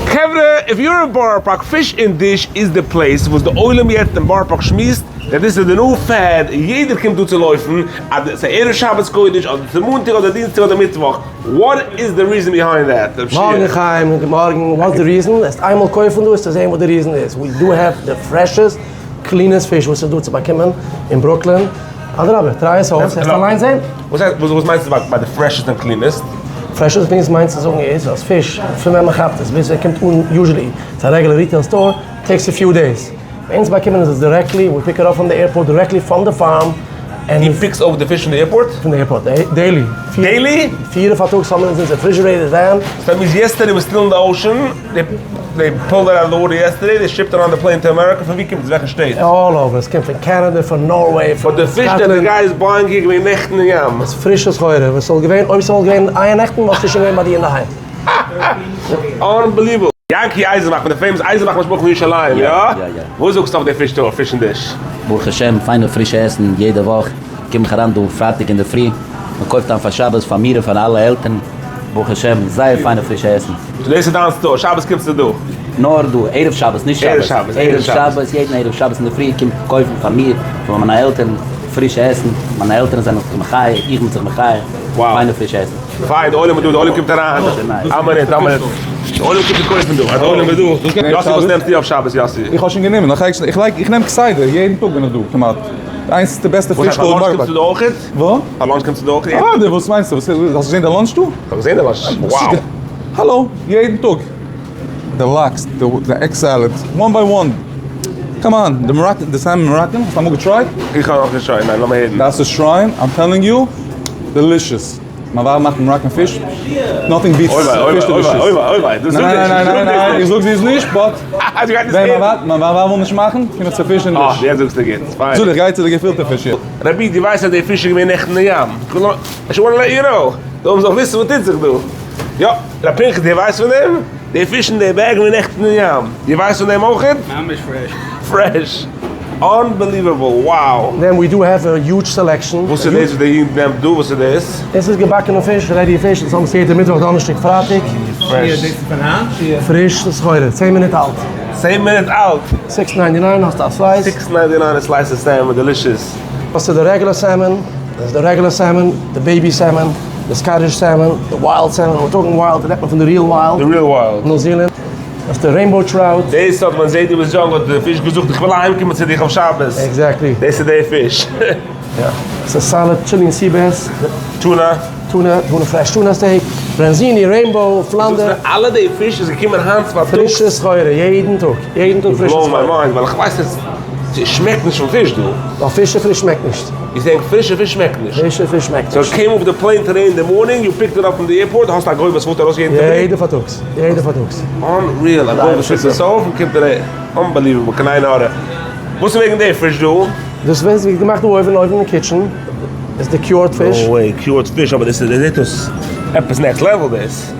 חברה, if you're in בארא פארק, פיש און דיש איז די place וואס די עולם יעצט אין בארא פארק שמועסט that this is the new fad, יעדער קומט דא צו לויפן, אז ס'איז ערב שבת קודש אדער ס'איז מאנטאג אדער דינסטאג אדער מיטוואך, what is the reason behind that? רב שיע. מארגן חיים, גוט מארגן, what's the reason? עסט איינמאל קויפן דא עסטו זעהן וואס די reason איז, we do have the freshest cleanest fish וואס איז דא צו באקומען אין ברוקלין, אדרבה try עס אויס, עסט אליין זעהן. וואס הייסט, וואס מיינסטו ביי די freshest און cleanest? freshest און cleanest מיינט צו זאגן איז אז פיש פון ווען מען כאפט עס ביז ער קומט אן usually צו א regular retail store takes a few days, ביי אונז באקומען אונז עס directly, we pick it up from the airport directly from the farm, דו pick סט אויף די פיש פון די airport? פון די airport daily. Daily? פיר פארטאגס האבן אונז אונזער refrigerated van. So that means yesterday was still in the ocean, they pulled it out of the water yesterday, they shipped it on the plane to America, פון ווי קומט עס? וועלכע state? All over, עס קומט פון קענעדע, פון נארוועי, פון But די פיש that the guy is buying here געווען נעכטן אין ים. עס איז פרישע סחורה, וואס זאל געווען, אויב ס'וואלט געווען אייער נעכטן וואלסטו שוין געווען ביי דיר אינדערהיים. Unbelievable. יענקי אייזנבאך פון די famous אייזנבאך משפחה פון ירושלים, יא? יא יא. וואס זאגסטו אויף די פיש store, פיש און דיש? ברוך השם, פיינע פרישע עסן יעדע וואך, קום איך אריין דא פרייטאג אינדערפרי, מען קויפט איין פאר שבת פאר מיר און פאר אלע עלטערן, ברוך השם, זייער פיינע פרישע עסן. So דאס איז דיין store, שבת קומסטו דא? נאר דא, ערב שבת, נישט שבת. ערב שבת, ערב שבת, יעדן ערב שבת אינדערפרי קום איך קויפן פאר מיר, פאר מיינע עלטערן, פרישע עסן, מיינע עלטערן זענען זיך מחיה, איך בין זיך מחיה, פיינע פרישע עסן. פיין, די עולם איז דא, די עולם קומט אריין. א מינוט, א מינוט. די עולם קומט צו קויפן דא, די עולם איז דא. יאסי וואס נעמסטו אויף שבת יאסי? איך האב שוין גענומען, איך לייג, איך נעם כסדר, יעדן טאג בין איך דא כמעט. איינס די בעסטע פיש store אין בארא פארק. פאר lunch קומסטו דא אויכעט? וואו? פאר lunch קומסטו דא אויכעט? אוודאי, וואס מיינסטו? האסט געזען די lunch דא? איך האב געזען די lunch, wow. האלא, יעדן טאג. די לאקס, די egg salad, one by one. Come on, די Moroccan, די salmon Moroccan, האסט אמאל גע try ט? איך האב נאך נישט try ט, ניין, לאמיר הערן. דארפסט עס try ען, I'm telling you, delicious. מיין ווייב מאכט Moroccan פיש, nothing beats פיש delicious. אוי וויי, אוי וויי, דאס זאג נישט, ניין ניין ניין, איך זאג זי נישט, but ווען מיין ווייב וויל נישט מאכן, קום איך צו פיש און דיש. אה, יעצט זאגסטו גוט, פיין. זאג איך גיי צו די געפילטע פיש יעצט. רבי, דו ווייסט אז די פיש איז געווען נעכטן אין ים? I just wanna let you know, די עולם זאל וויסן וואס טוט זיך דא. יא, ר' פנחס, דו ווייסט פון דעם? די פיש אין די bag געווען נעכטן אין ים. דו ווייסט פון דעם אויכעט? ממש fresh. Fresh. Unbelievable, wow. Then we do have a huge selection. וואס איז דאס וואס דער איד נעמט דא? וואס איז דאס? דאס איז געבאקענע פיש, ready פיש, דאס האבן מיר יעדע מיטוואך, דאנערשטאג, פרייטאג. Fresh. דאס איז פון היינט? פריש סחורה, צען מינוט אלט. צען מינוט אלט? Six ninety nine האסטו א slice. Six ninety nine א slice of salmon, delicious. האסטו די regular salmon, דאס איז די regular salmon, די baby salmon, די Scottish salmon, די wild salmon, we're talking wild, רעדט מען פון די real wild. די real wild. ניו זילאנד. דאס איז די rainbow trout. דאס האט ווען זיידי was young האט די פיש געזאגט איך וויל אהיים קומען צו דיך אויף שבת. Exactly. דאס איז די פיש. יא. ס'איז solid chili און sea bass. Tuna. Tuna, tuna fresh tuna steak. Branzini, rainbow, flounder. אלע די פיש איז געקומען היינט פארטאגס. פרישע סחורה, יעדן טאג. יעדן טאג פרישע סחורה. You blow my mind, ווייל איך ווייס אז ס'שמעקט נישט פון פיש דא. ווייל פרישע פיש שמעקט נישט. You think פרישע פיש שמעקט נישט? פרישע פיש שמעקט נישט. So it came off the plane today in the morning, you picked it up from the airport, האסט א גוי וואס פארט ארויס יעדן טאג? יעדע פארטאגס, יעדע פארטאגס. Unreal, א גוי וואס פיקט עס אויף און קומט אריין, unbelievable, קיין עין הרע. וואס איז וועגן די פיש דא? דאס ווערט געמאכט דא אויבן אויבן אין kitchen, איז די cured פיש. No way, cured פיש, אבער דאס איז זעט אויס עפעס next level דאס.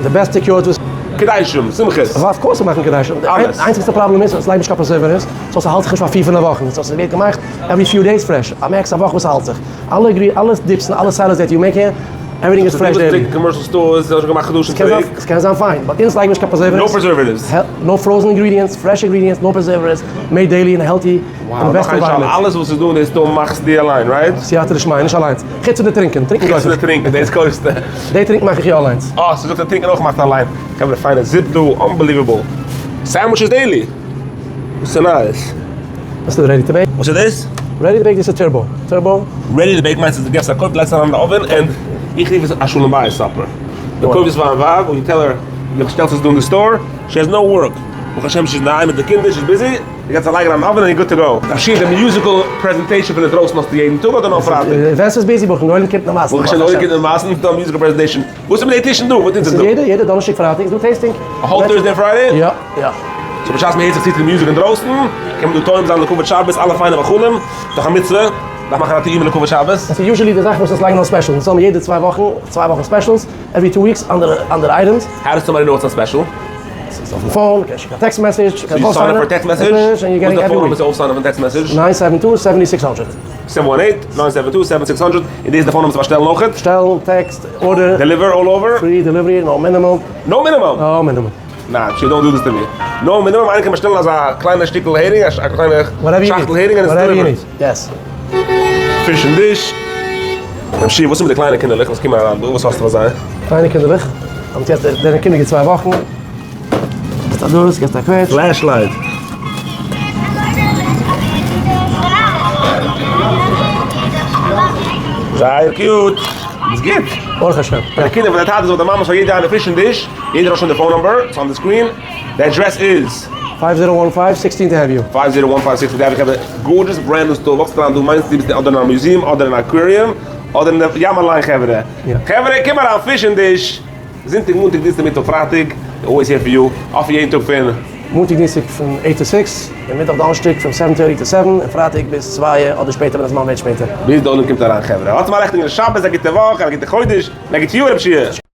די בעסטע cured וואס. קידושים, שמחות. Of course מאכן קידושים. אלעס. איינציגסטע פראבלעם איז אז לייג נישט קיין preservatives, so ס'האלט זיך נישט פאר פיר פינעף וואכן, so ס'ווערט געמאכט every few days fresh, א max א וואך וואס האלט זיך, אלע גרי אלע dips און אלע salads that you make here, everything is fresh daily. Commercial stores זיי האבן שוין געמאכט חדשים צוריק. ס'קען זיין פיין, but אונז לייגן נישט קיין preservatives. No preservatives. No frozen ingredients, fresh ingredients, no preservatives, made daily in healthy און best environment. אלעס וואס איז דא אין די store מאכסטו אליין, right? סייעתא דשמיא, נישט אליינס. חוץ פון די טרינקען, טרינקען קויף חוץ פון איך. די טרינקען, דאס קויפסטו. די טרינקען מאך איך יא אליינס. אה, ס'זאגט אז טרינקען אויך מאכט אליין. חברה פיינע זופ דא, unbelievable. Sandwiches daily. וואס איז נייעס? דאס איז ready to bake. וואס איז דאס? Ready to bake דאס איז turbo. Turbo. Ready to bake מיינט אז דו געבסט א קויף לייגסט אריין אין די oven און איך רוף עס א שלום בית supper. דו קויפסט עס פאר דיין ווייב און you tell her דו שטעלסט עס דא אין די store, she has no work. ברוך השם she איז אינדערהיים מיט די קינדער, she is busy, דו געבסט א לייג אריין אין oven און you're good to go. אפשר די musical presentation פון אינדרויסן האסטו יעדן טאג אדער נאר פרייטאג? ווען ס'איז busy ברוך השם די עולם קומט אין מאסן. ברוך השם די עולם קומט אין מאסן, ס'דא א musical presentation. וואס איז מיט די טישן דא? וואס טוט זיך דא? יעדע יעדע דאנערשטאג פרייטאג איז דא tasting. A whole Thursday and Friday? יא יא. So בשעת מען הערט זיך צו צו די music אינדרויסן, קען מען דא טועם זיין לכבוד שבת אלע פיינע מאכלים, דאך א מצוה, דארף מאכן א טעימה לכבוד שבת. עס איז usually די זאכן וואס אונז לייגן אויף special, אונז האבן יעדע צוויי וואכן, צוויי וואכן specials, every two weeks אנדערע אנדערע items. How does somebody know it's on special? עס איז אויפן phone, קענסט שיקן א text message, So you sign up for text message? וואס איז די phone number צו אויפסיינען פארן text message? Nine seven two seventy six hundred. Seven one eight, nine seven two, seven six hundred, און דאס איז די phone number צו באשטעלן אויכעט? שטעלן, text, order. Deliver all over? Free delivery, no minimum. No minimum? No minimum. ניין, שיע don't do this to me. נאר minimum איינער קען באשטעלן אזא קליינע שטיקל הערינג, א קליינע שאכטל הערינג און עס deliver ן. Yes. פיש און דיש. רב שיע, וואס איז מיט די קליינע קינדערלעך וואס קומען אריין דא? וואס האסטו פאר זיי? קליינע קינדערלעך? האבן יעצט די קומענדיגע צוויי וואכן. געסט א דאס, געסט א קוועטש. Flashlight. זייער cute. ביסט גוט. ברוך השם. פאר די קינדער, פאר די טאטעס אדער מאמעס, פאר יעדע איינער פיש און דיש. יעדער האט שוין די phone number, ס'איז on די screen. די אדרעס איז. 5015 sixteenth Avenue. 5015 sixteenth Avenue חברה, gorgeous brand new store, וואקסט אריין דא מיינסטו ביסט אדער אין א museum אדער אין א aquarium אדער אין די ים אליין חברה. חברה קום אריין פיש און דיש, זונטאג מאנטאג דינסטאג מיטוואך פרייטאג, always here for you, אפן יעדן טאג פון. מאנטאג דינסטאג פון eight to six, און מיטוואך דאנערשטאג פון seven thirty to seven, און פרייטאג ביז צווייע אדער שפעטער ווען די זמן ווערט שפעטער. ביז די עולם קומט אריין חברה. האטס מיר א לעכטיגן שבת, א גוטע וואך, א גוטע חודש, און א גוט יאר רב שיע.